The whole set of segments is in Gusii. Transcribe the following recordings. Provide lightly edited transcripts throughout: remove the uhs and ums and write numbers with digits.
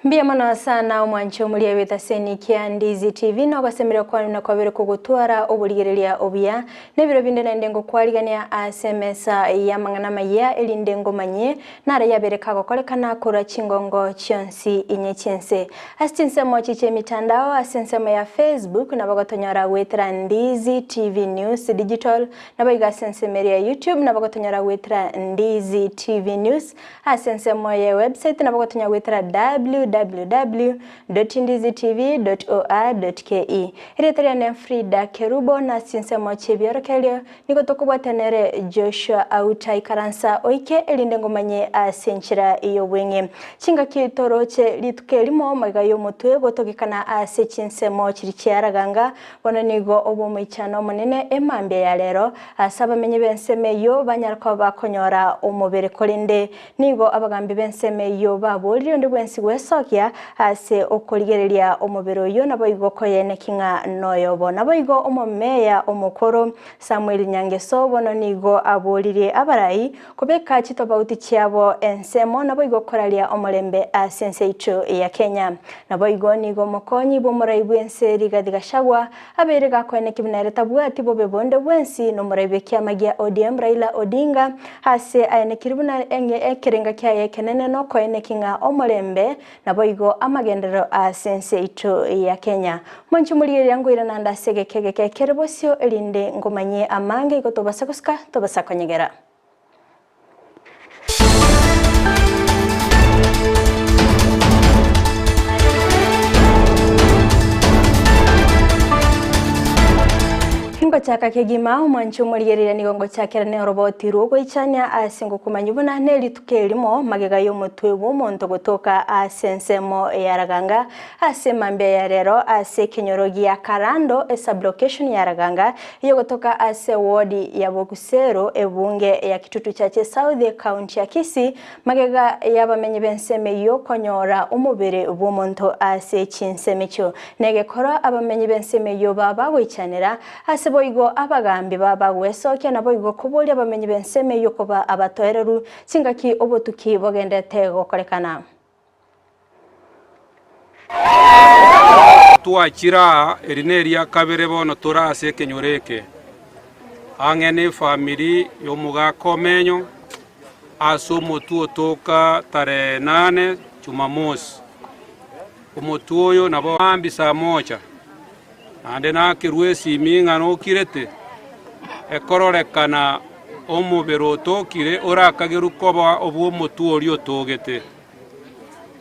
Mbuya mono sana omwanchi omoria bw'etaseni kia Ndizi TV na ogosemeria kwanu na kwabere kogotwara oborigereria obuya na ebiro binde naende ngokwarigania ase emesa y'amang'ana amayia erinde ngomanyie naro yabere kagokorekana korwa chingongo chionsi inye chi'ense. Ase chinsemo echi chi'emitandao ase ensemo ya Facebook nabo gotonyora goetera Ndizi TV News Digital naboigo ase ensemo eria ya YouTube nabo gotonyora goetera Ndizi TV News Ase ensemo ye website nabo gotonya goetera www.ndizitv.or.ke. Erieta riane Frida Kerubo na ase chinsemo chi'ebiorokererio nigo tokobwatia nere Joshua Auta ikaransa oike erinde ngomanye ase enchera y'obweng'e. Chingaki toroche rituko erimo magega y'omotwe gotogekana ase chinsemo chiria chiaraganga bono nigo obomoichano omonene emambia ya rero Ase abamenyi b'ensemo eyio banyare koba bakonyora omobere, korende nigo abagambi b'ensemo eyio baboririe onde bwensi gwesokia ase okorigereria omobere oyio, naboigo koyeneki ng'a noyobo. Naboigo omomeya omokoro Samuel Nyangeso bono nigo aboririe abarai kobeka chitobauti chiabo ensemo, naboigo koraria omorembe ase ense yaito ya Kenya. Naboigo nigo omokonyi bw'omorai bw'ense Rigathi Gachagua Abeire gakoeneki buna ere tabwati bobe bonde bwensi nomorai bw'ekiama gia ODM Raila Odinga ase aenekiri buna ekerenga kiaye ekenene nokoeneki ng'a omorembe naboigo amagenderero ase ense yaito ya Kenya. Mwanche morigereria ngoirana ande ase egeka egeke kere bosio erinde ngomanyie amange igo tobasa gosika tobasa konyegera. Ngochaka kegima, omwanchi omorigereria nigo ngochakera ne oroboti rw'ogoichania ase ngokomanyia buna ne rituko erimo magega y'omotwe bw'omonto gotoka ase ensemo ya Raganga ase mambia ya rero ase ekenyoro gia Karando esublocation ya Raganga eyogotoka ase ewodi ya Bokusero ebunge ya Kitutu Chache South ekaunti ya Kisii magega y'abamenyi b'ensemo eyio konyora omobere bw'omonto ase chinsemo echio negekora abamenyi b'ensemo eyio babagoichanera ase boigo abagambi babagwesokia naboigo koboria abamenyi b'ensemo eyio koba abatoereru chingaki obotuki bogendete gokorekana. Twachire aa, eri neria kabere bono tore ase ekenyoro eke, ang'e nefamiri y'omogaka omenyo, ase omotwe otoka tarehe nane Jumamosi. Omotwe oyo nabo mambia saa moja, naende nakerwa esimi ng'a nokirete, ekororekana omobere otokire orakagerwe koba obw'omotwe oria otogete.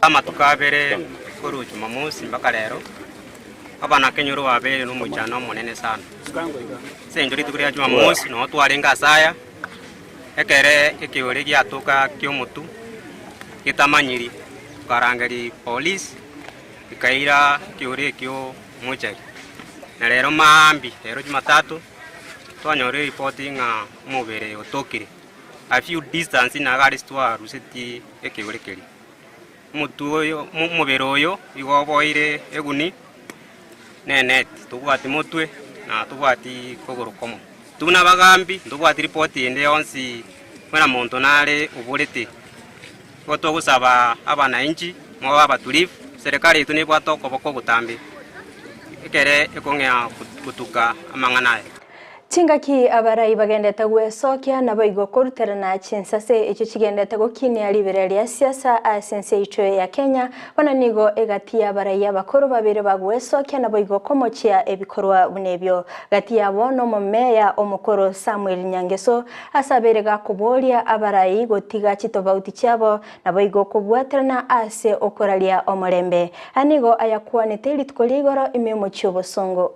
Amatuko abere korwa Jumamosi mpaka rero, abanakenyoro babeire nomoichano omonene sana. Ase engencho rituko ria Jumamosi noo twarenge ase aya, ekere ekeore giatoka ki'omotu getamanyiri, tokarangeria polisi ekaira ekeore ekio mochari. Na rero maambia, rero Jumatatu, twanyorire eripoti ng'a omobere otokire. A few distance nigo are twarusetie ekeore keria. Omotwe oyo, omobere oyo igo oboeire eguni na eneti, tobwati motwe na tobwati kogoro komo. Intwe buna abagambi ntobwati ripoti ende yonsi buna monto nare oborete. Igo togosaba abananchi mobe abatulivu, serikali yaito nebwate okoboko ogotambe ekere ekong'ea gotuka amang'ana aya. Chingaki abarai bagendete gwesokia, naboigo koruterana chinsase echio chigendete gokinia ribera ria siasa ase ense yaito ya Kenya, bono nigo egati y'abarai abakoro babere bagwesokia naboigo komochia ebikorwa buna ebio. Gati yabo nomomeya omokoro Samuel Nyangeso ase abeire gakoboria abarai gotiga chitobauti chiabo naboigo kobwaterana ase okoraria omorembe. Aya nigo ayakwanete rituko ria igoro ime omochie obosongo.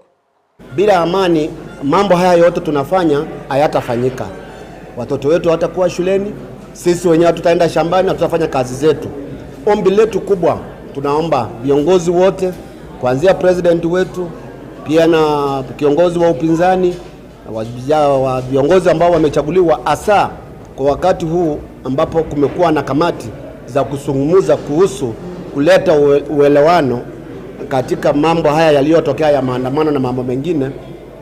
Bila amani mambo haya yote tunafanya hayatafanyika. Watoto wetu hawatakuwa shuleni, sisi wenyewe hatutaenda shambani, hatutafanya kazi zetu. Ombi letu kubwa, tunaomba viongozi wote kuanzia president wetu pia na kiongozi wa upinzani wa viongozi ambao wamechaguliwa, hasa kwa wakati huu ambapo kumekuwa na kamati za kuzungumza kuhusu kuleta uelewano katika mambo haya yaliyotokea ya maandamano na mambo mengine.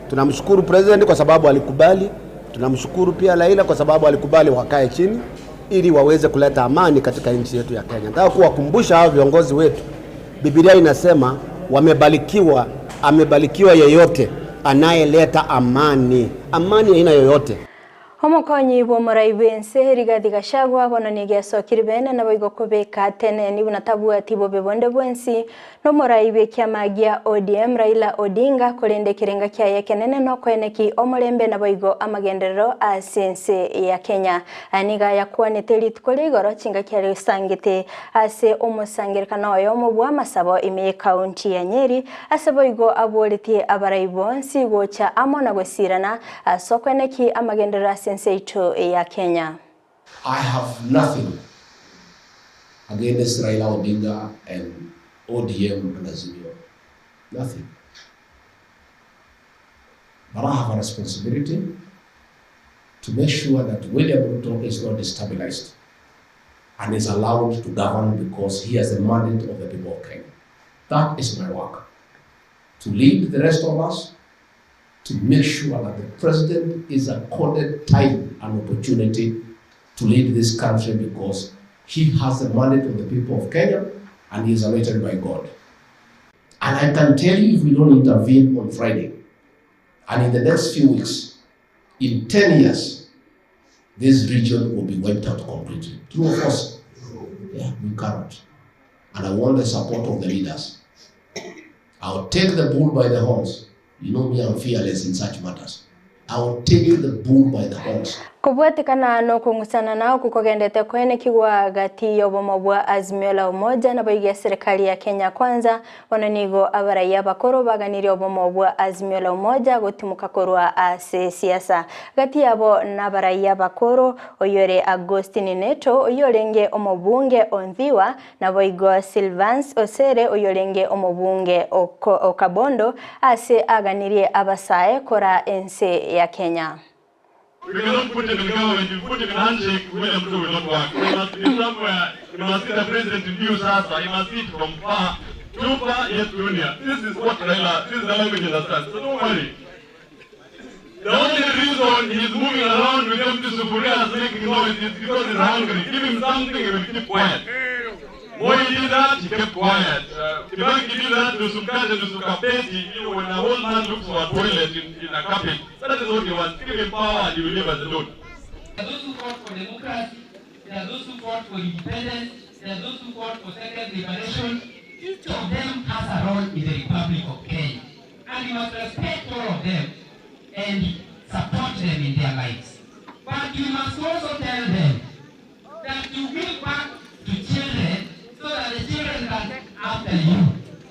Tunamshukuru president kwa sababu alikubali. Tunamshukuru pia Raila kwa sababu alikubali wakae chini ili waweze kuleta amani katika nchi yetu ya Kenya. Nataka kuwakumbusha hao viongozi wetu Biblia inasema wamebarikiwa, amebarikiwa yeyote anayeleta amani, amani aina yoyote. Omokonyi bw'omorai bw'ense Rigathi Gachagua bono nigo esokire bene naboigo kobeka ateneni buna tabwati bobe bonde bwensi nomorai bw'ekiama gia ODM Raila Odinga korende ekerenga kiaye ekenene nokoeneki omorembe naboigo amagenderero ase ense ya Kenya. Aya nigo ayakwanete rituko ria igoro chingaki aria osangete ase omosangerekano oyomo bw'amasabo ime y'ekaunti ya Nyeri ase boigo aboretie abarai bonsi gocha amo na gosirana Ase okweneki amagenderero ase ense yaito ya Kenya. I have nothing against Raila Odinga and ODM and Azimio. Nothing. But I have a responsibility to make sure that William Ruto is not destabilized and is allowed to govern because he has the mandate of the people of Kenya. That is my work. To lead the rest of us to make sure that the president is accorded time and opportunity to lead this country because he has the mandate of the people of Kenya and he is anointed by God. And I can tell you if we don't intervene on Friday and in the next few weeks, in 10 years, this region will be wiped out completely. True or false? Yeah, we cannot. And I want the support of the leaders. I'll take the bull by the horns. You know me, I'm fearless in such matters. I'll take the bull by the horns. Kobwatekana nokong'usana na oku kogendete koenekigwa gati y'obomo bwa Azimio la Umoja naboigo eserikali ya Kenya Kwanza, bono nigo abaraiyo abakoro baganirie obomo bwa Azimio la Umoja gotimoka korwa ase siasa. Gati yabo nabaraiyo abakoro, oyore Augustine Neto, oyio orenge omobunge o Nthiwa, Naboigo Silvance Osere oyorenge omobunge o Kabondo ase aganirie abasae kora ense ya Kenya. We cannot put him in government. If we put him in handshake, William Ruto will not work. He must be somewhere. He must see the president in view sasa. He must see it from far. Too far, yes, junior. This is what Raila, this is the language he understands. So don't worry. The only reason he's moving around with empty sufurias making noise is because he's hungry. Give him something, he will keep quiet. Moi did that, he kept quiet. Kibaki did that, nusu mkate, nusu kapeti. You know, when a old man looks for a toilet in a carpet, that is what he wants. Give him power and he will leave us alone. There are those who fought for democracy, there are those who fought for independence, there are those who fought for second liberation. Each of them has a role in the Republic of Kenya. And we must respect all of them and support them in their lives. But we must also tell them that you give back to children so that the children can take after you.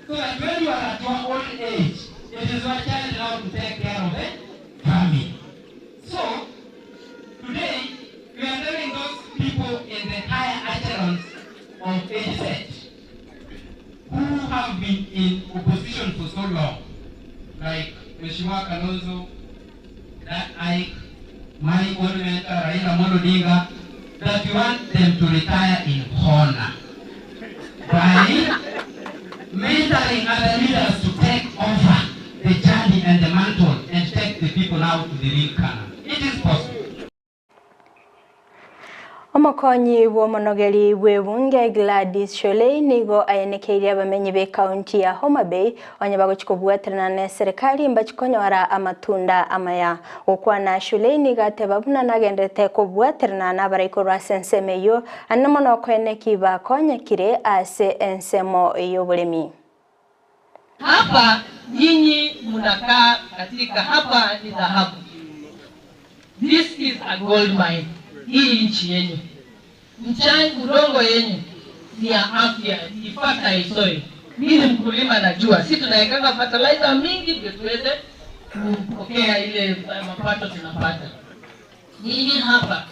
So that when you are at your old age, it is your child now to take care of the family. So, today, we are telling those people in the higher echelons of age set who have been in opposition for so long, like Mheshimiwa Kalonzo, that Ike, my own mentor Raila Amolo Odinga, that we want them to retire in honor by mentoring other leaders to take over the journey and the mantle and take the people now to the real Canaan. It is possible. Omokonyi bw'omonogeri bw'ebunge Gladys Shollei nigo aenekeirie abamenyi b'ekaunti ya Homa Bay onye bagochia kobwaterana n'eserekari mbachie konyora amatunda amaya. Gokwana Shollei nigo ateba buna nagenderete kobwaterana nabarai korwa ase ensemo eyio ande mono okoeneki bakonyekire ase ensemo y'oboremi. Hapa nyinyi mnakaa katika hapa ni dhahabu. This is a gold mine. Hii nchi yenyu. Mchanga udongo yenyu ni ya afya, ni fertile soil. Mimi ni mkulima najua. Si tunawekanga fertilizer mingi ndio tuweze kupokea ile mapato tunapata. Nyinyi hapa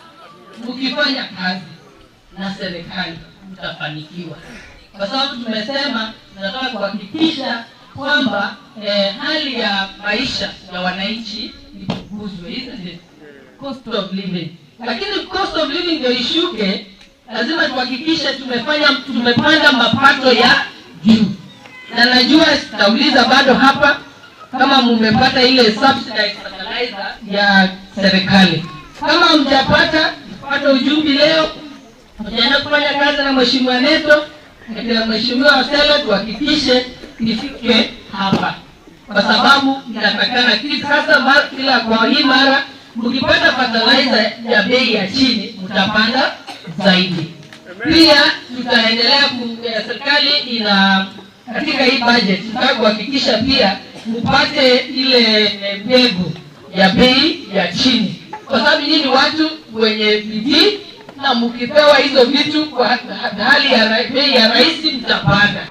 mkifanya kazi na serikali mtafanikiwa, kwa sababu tumesema tunataka kuhakikisha kwamba hali ya maisha ya wananchi ipunguzwe, isn't it? Cost of living. Lakini cost of living ndio ishuke, lazima tuhakikishe tumepanda mapato ya juu. Na najua sitauliza bado hapa kama mumepata ile subsidized fertilizer ya serikali. Kama mjapata, pata ujumbe leo, mtaenda kufanya kazi na Mheshimiwa Neto. Akina Mheshimiwa Stella tuhakikishe ifike hapa kwa sababu inatakana sasa mara, kila kwa hii mara mkipata fertilizer ya bei ya chini mtapanda zaidi. Pia tutaendelea serikali ina katika hii budget tutaka kuhakikisha pia mpate ile mbegu ya bei ya chini, kwa sababu nyinyi ni watu wenye bidii na mkipewa hizo vitu kwa hali ya bei ya rahisi mtapanda.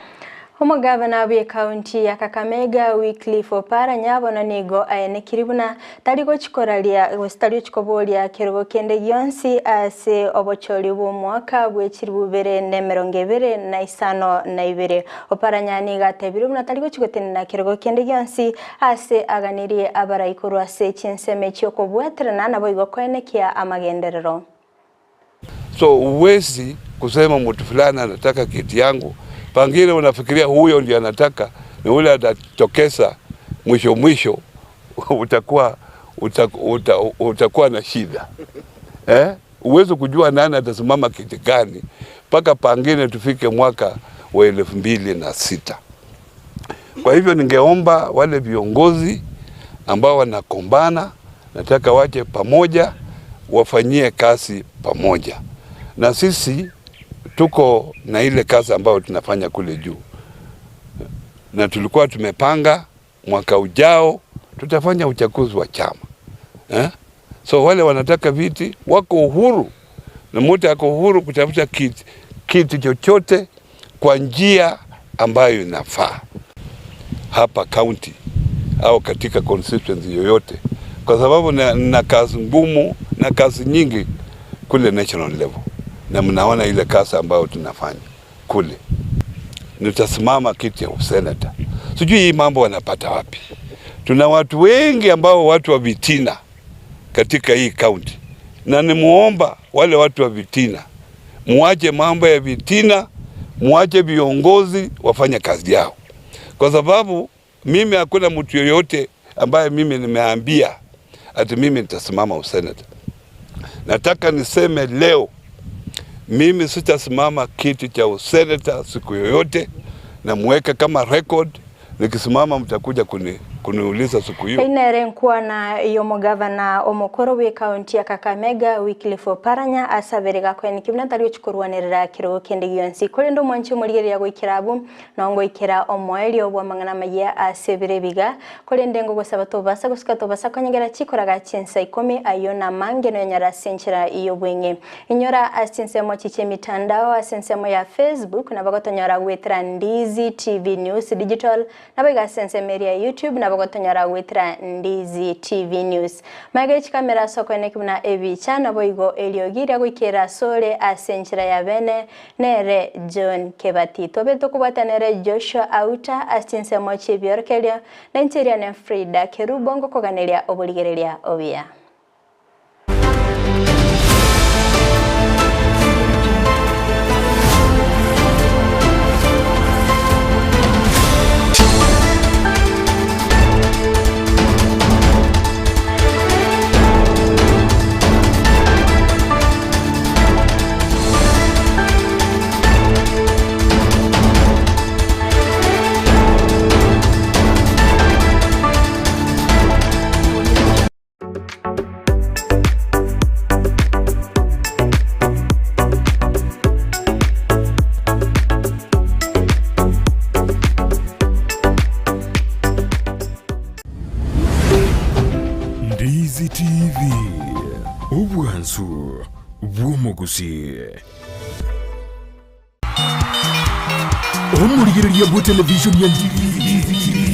Omogavana bw'ekaunti ya Kakamega Wycliffe Oparanya bono nigo aenekiri buna tari gochikoraria gose tari gochikoboria kerogo kende gionsi ase obochori bw'omwaka bwe chiribu bibere na emerongo ebere na isano na ibere. Oparanya nigo atebire buna tari gochigotenena kerogo kende gionsi ase aganirie abarai korwa ase chinsemo chi'okobwaterana naboigo koenekia amagenderero. So huwezi kusema mtu fulani anataka kiti yangu, pangine unafikiria huyo ndiye anataka, ni ule atatokeza mwisho mwisho utakuwa utakuwa na shida eh? Uwezi kujua nani atasimama kiti gani mpaka pangine tufike mwaka wa 2006. Kwa hivyo ningeomba wale viongozi ambao wanakombana, nataka waje pamoja, wafanyie kazi pamoja, na sisi tuko na ile kazi ambayo tunafanya kule juu, na tulikuwa tumepanga mwaka ujao tutafanya uchaguzi wa chama eh? So wale wanataka viti wako uhuru, na mtu ako uhuru kutafuta kiti chochote kwa njia ambayo inafaa hapa county au katika constituency yoyote, kwa sababu na kazi ngumu na kazi nyingi kule national level, na mnaona ile kazi ambayo tunafanya kule. Nitasimama kiti ya useneta, sijui hii mambo wanapata wapi. Tuna watu wengi ambao watu wa vitina katika hii county, na nimuomba wale watu wa vitina muache mambo ya vitina, muache viongozi wafanye kazi yao, kwa sababu mimi hakuna mtu yoyote ambaye mimi nimeambia ati mimi nitasimama useneta. Nataka niseme leo, mimi sitasimama kiti cha useneta siku yoyote, na muweke kama record. Nikisimama mtakuja kuniuliza siku hiyo. Einere nkuana y'omugavana omukuru w'ekaunti ya Kakamega Wycliffe Oparanya asabire gakweni buna tari gochikorwanerera kirogo kende gionsi korende omwanchi omorigereria goikera abwo nongoikera omoerio bwa amang'ana maya ase ebire ebiga korende ngogosaba tobasa gosuka tobasa konyegera chikoraga chinsa 10 ayo na mange noyonyara ase enchera y'obweng'e inyora ase ensemo chiche emitandao ase ensemo ya Facebook nabo gotonyora gwetera Ndizi TV News Digital nabo iga ase ensemo eria ya YouTube nabo gotonyora gwetera Ndizi TV News mage chikamera sokoeneki buna ebicha nabo igo eriogi goikera sore ase enchera ya bene nere John Kebati tobe tokobwatanere Joshua Auta ase ensemo chi'ebiorokererio na encheria ne Frida Kerubo ngokoganeria oborigereria obuya. Ndizi TV, obwansu bw'omogusii. Omorigereria bwe television ya Ndizi TV.